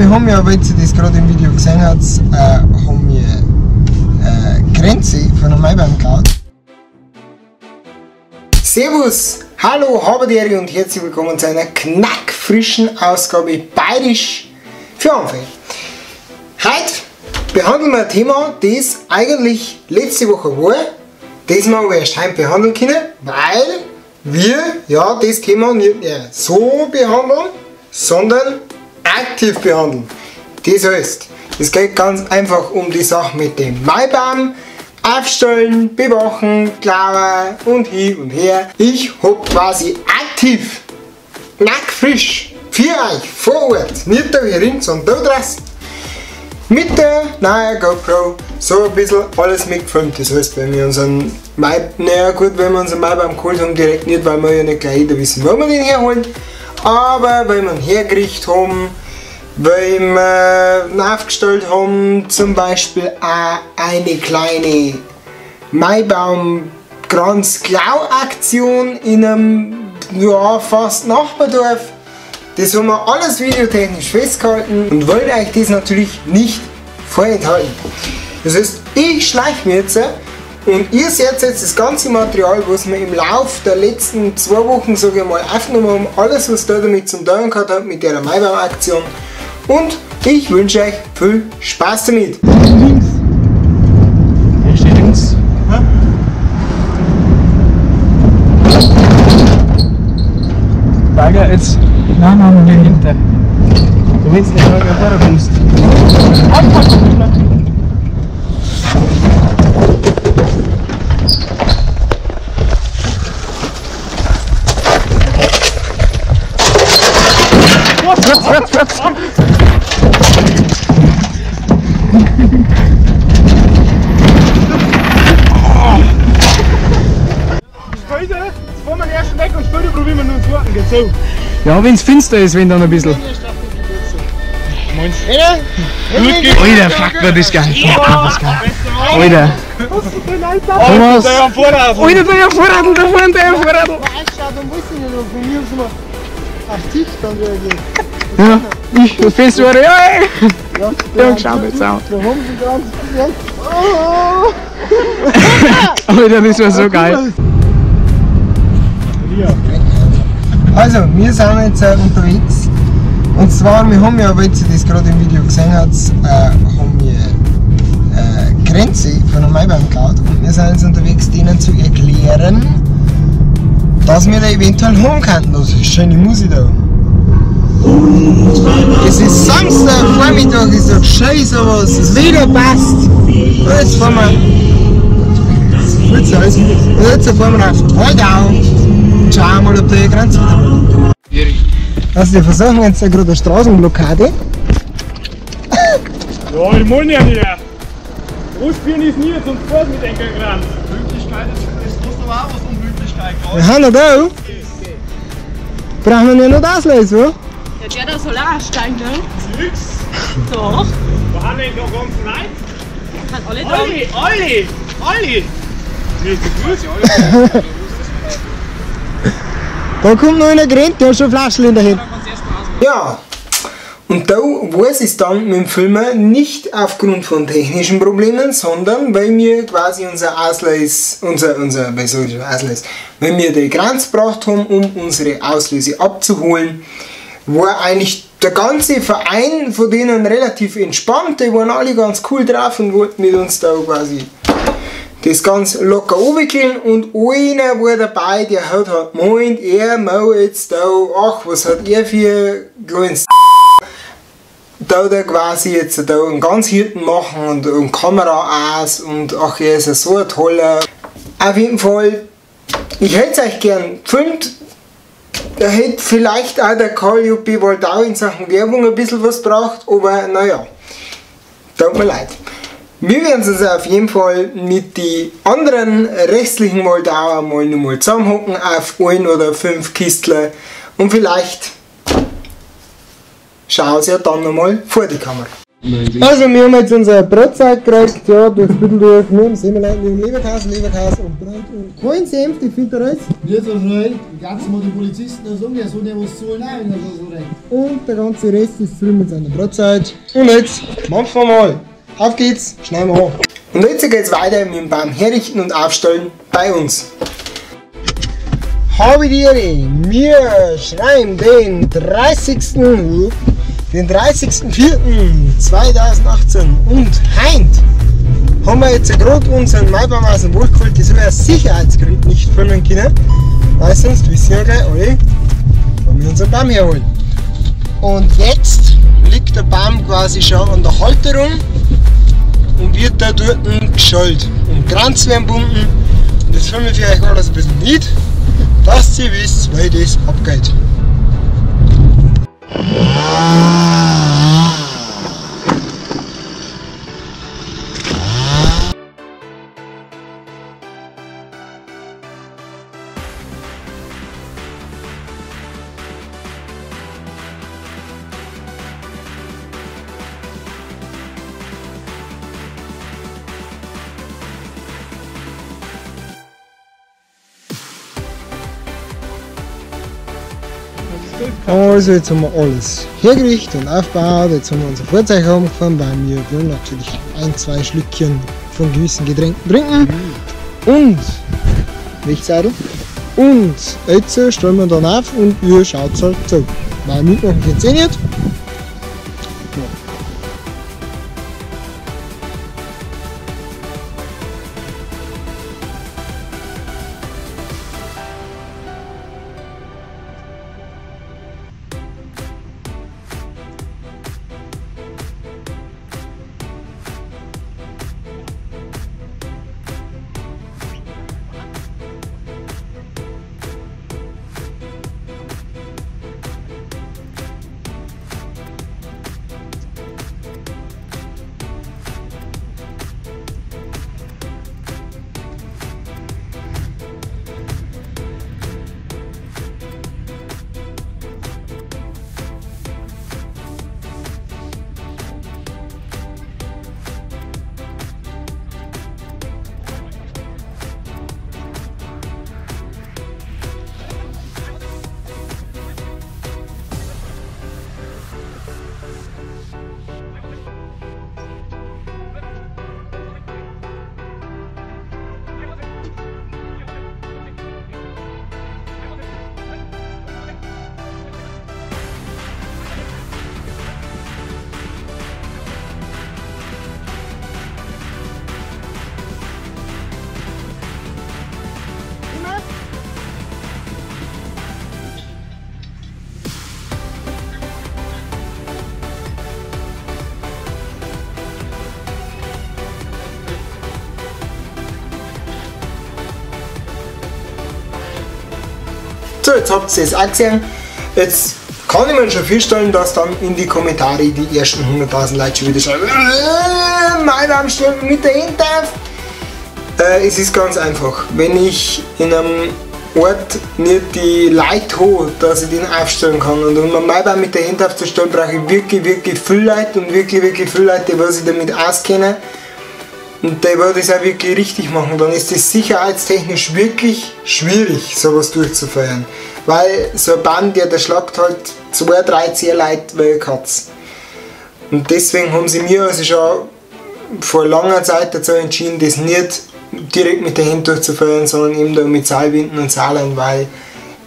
Wir haben ja, weil ihr das gerade im Video gesehen habt, haben wir Grenze von einem Maibaum geklaut. Servus, hallo, habedere und herzlich willkommen zu einer knackfrischen Ausgabe Bayerisch für Anfänger. Heute behandeln wir ein Thema, das eigentlich letzte Woche war, das wir aber erst heute behandeln können, weil wir ja das Thema nicht mehr so behandeln, sondern aktiv behandeln. Das heißt, es geht ganz einfach um die Sache mit dem Maibaum, aufstellen, bewachen, klauen und hin und her. Ich hab quasi aktiv, knackfrisch, für euch vor Ort, nicht da hier drin, sondern da draußen, mit der neuen GoPro so ein bisschen alles mitgefilmt. Das heißt, wenn wir unseren Mai, naja gut, wenn wir unseren Maibaum geholt haben, direkt nicht, weil wir ja nicht gleich jeder wissen, wo wir den herholen, aber weil wir ihn hergerichtet haben, weil wir ihn aufgestellt haben, zum Beispiel auch eine kleine Maibaumkranz-Klau-Aktion in einem, ja, fast Nachbardorf. Das haben wir alles videotechnisch festgehalten und wollen euch das natürlich nicht vorenthalten. Das heißt, ich schleiche mir jetzt und ihr seht jetzt das ganze Material, was wir im Lauf der letzten 2 Wochen, sage ich mal, aufgenommen haben, alles was da damit zum tun gehabt hat mit der Maibaum-Aktion. Und ich wünsche euch viel Spaß damit. Links. Hier steht links. Ja. Tiger, jetzt. Nein, nein, nein, hinter. Du willst nicht sagen, wer du bist. Später, jetzt fahren wir erst weg und später probieren wir nur einen zweiten, geht so. Ja, wenn's finster ist, wenn dann ein bisschen. Meinst du? Alter, fuck, war das geil. Fuck, war das geil. Alter. Thomas. Alter, der Vorradl, da vorne, der Vorradl. Ja, ich, das Fest war, ja, ey. Ja, schau jetzt an. Alter, das war so geil. Also, wir sind jetzt unterwegs. Und zwar, wir haben ja, weil ihr das gerade im Video gesehen habt, haben wir Grenze von einem Maibaum geklaut. Und wir sind jetzt unterwegs, denen zu erklären, dass wir da eventuell haben könnten. Das ist schöne Musik da. Es ist Samstag Vormittag, ich sag scheiße was, das Wetter passt. Und jetzt fahren wir. Und jetzt fahren wir auf Waldau und schauen mal, ob da die Grenze wieder. Also wir versuchen jetzt gerade eine Straßenblockade. Ja, ich meine ja nicht. Großbieren ist nie zum Sport mit enker Kranz. Pünktlichkeit ist, es kostet aber auch was um Pünktlichkeit. Wir haben noch da. Brauchen wir ja noch das Auslösen, oder? Ja, der da soll auch aussteigen, ne? Nix. Doch. Wir haben den ganzen Neid. Kann alle da. Alle, alle, alle. Mir ist das gut. Da kommt noch einer gerannt, der hat schon Flaschen in der Hand. Ja, und da weiß ich es dann mit dem Filmen nicht aufgrund von technischen Problemen, sondern weil wir quasi unser Auslös, weil wir die Grenze gebracht haben, um unsere Auslöse abzuholen, war eigentlich der ganze Verein von denen relativ entspannt, die waren alle ganz cool drauf und wollten mit uns da quasi das ganz locker runtergehen und einer war dabei, der hat halt gemeint, er mau jetzt da, ach, was hat er für kleines da der quasi jetzt da einen ganz Hirten machen und Kamera aus und ach, er ist ja so ein toller. Auf jeden Fall, ich hätte es euch gern gefilmt, da hätte vielleicht auch der Karl Juppie Waldau in Sachen Werbung ein bisschen was braucht, aber naja, tut mir leid. Wir werden uns auf jeden Fall mit den anderen restlichen Moldauer mal nochmal zusammenhocken auf 1 oder 5 Kistler und vielleicht schauen sie ja dann nochmal vor die Kamera. Also wir haben jetzt unser Brotzeit gekriegt, ja, durchs Büttel durch, wir haben Semmellein, wir haben Leberkäse, Leberkäse und Brot und kein Senf, die findet ihr jetzt. Nicht so schnell, ganz mal die Polizisten da sagen, ja, so der was zahlen auch, wenn er so recht. Und der ganze Rest ist drin mit seiner Brotzeit. Und jetzt machen wir mal. Auf geht's, schneiden wir an. Und jetzt geht's weiter mit dem Baum herrichten und aufstellen bei uns. Habe die Ehre, wir schreiben den 30.04.2018 und heint haben wir jetzt gerade unseren Maibaum aus dem Wald geholt, das haben wir aus Sicherheitsgründen nicht filmen können, weil sonst wissen ja gleich alle, wo wir unseren Baum herholen. Und jetzt liegt der Baum quasi schon an der Halterung und wird da dort geschallt und Kranz werden gebunden. Und das filmen wir für euch alles ein bisschen mit, dass ihr wisst, wie das abgeht. Also jetzt haben wir alles hergerichtet und aufgebaut, jetzt haben wir unser Fahrzeug angefahren, weil wir wollen natürlich ein, zwei Schlückchen von gewissen Getränken trinken. Und Lichtseidel. Und jetzt stellen wir dann auf und ihr schaut halt zu. Weil mitmachen könnt ihr eh nicht. Ja. So, jetzt habt ihr es auch gesehen. Jetzt kann ich mir schon feststellen, dass dann in die Kommentare die ersten 100.000 Leute schon wieder schreiben, mein Arm steht mit der Hand auf. Es ist ganz einfach, wenn ich in einem Ort nicht die Leute habe, dass ich den aufstellen kann, und um einen Maibaum mit der Hand aufzustellen, brauche ich wirklich, wirklich viel Leute und wirklich, wirklich viel Leute, die sich damit auskennen. Und der wird das auch wirklich richtig machen, dann ist das sicherheitstechnisch wirklich schwierig, sowas durchzuführen. Weil so ein Baum, der schlagt halt 2, 3, 10 Leute wie eine Katze. Und deswegen haben sie mir also schon vor langer Zeit dazu entschieden, das nicht direkt mit der Hand durchzuführen, sondern eben da mit Seilwinden und Seilen, weil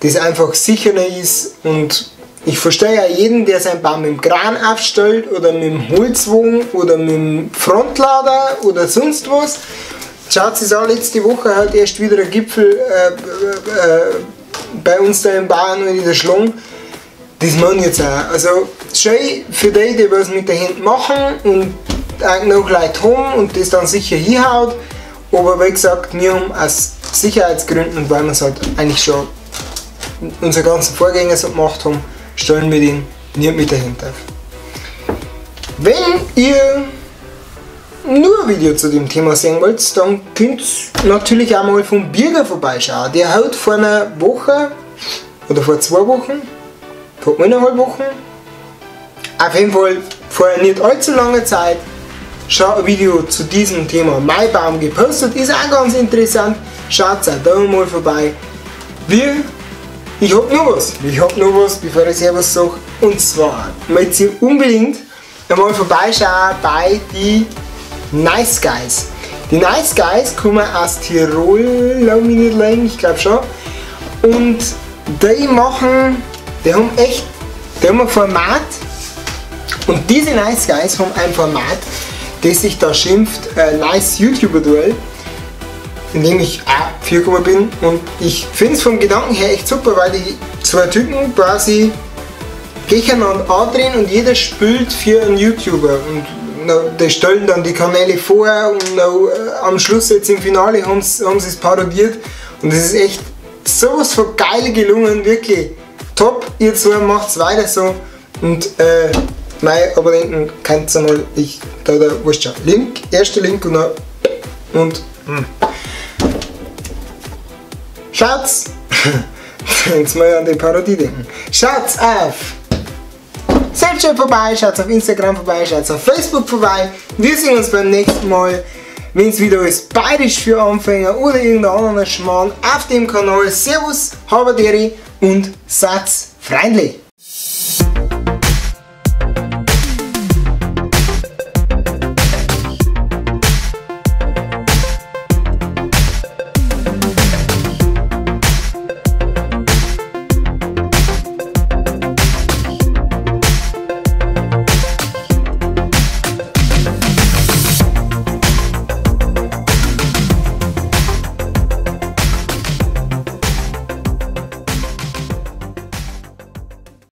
das einfach sicherer ist. Und ich verstehe ja jeden, der seinen Baum mit dem Kran aufstellt oder mit dem Holzwagen oder mit dem Frontlader oder sonst was. Schaut sich an, letzte Woche hat erst wieder ein Gipfel bei uns da im Bauern in der Schlung. Das machen jetzt auch. Also schön für die, die was mit der Hand machen und auch noch Leute haben und das dann sicher hinhaut. Aber wie gesagt, wir haben aus Sicherheitsgründen und weil wir es halt eigentlich schon unsere ganzen Vorgänger so gemacht haben, stellen wir den nicht mit der Hand auf. Wenn ihr nur ein Video zu dem Thema sehen wollt, dann könnt ihr natürlich auch mal vom Birger vorbeischauen. Der hat vor einer Woche oder vor 2 Wochen, vor 1,5 Wochen, auf jeden Fall vor nicht allzu langer Zeit schon ein Video zu diesem Thema Maibaum gepostet, ist auch ganz interessant, schaut auch da mal vorbei. Ich hab noch was, bevor ich Servus sag, und zwar möchte ich unbedingt einmal vorbeischauen bei die Nice Guys. Die Nice Guys kommen aus Tirol, lass mich nicht lügen, ich glaube schon, und die haben ein Format, und diese Nice Guys haben ein Format, das sich da schimpft Nice YouTuber Duell, in dem ich auch vorgekommen bin, und ich finde es vom Gedanken her echt super, weil die zwei Typen quasi gegeneinander andrehen und jeder spielt für einen YouTuber und die stellen dann die Kanäle vor und am Schluss jetzt im Finale haben sie es parodiert, und es ist echt sowas von geil gelungen, wirklich top, ihr zwei macht's weiter so, und meine Abonnenten könnt ihr mal, ich, da, wurscht schon, Link, erster Link und dann, und, Schaut's! Jetzt mal an die Parodie denken. Schaut's auf Snapchat vorbei, schaut's auf Instagram vorbei, schaut's auf Facebook vorbei. Wir sehen uns beim nächsten Mal, wenn es wieder ist Bayerisch für Anfänger oder irgendein anderer Schmarrn auf dem Kanal. Servus, Habaderi und Satz freundlich!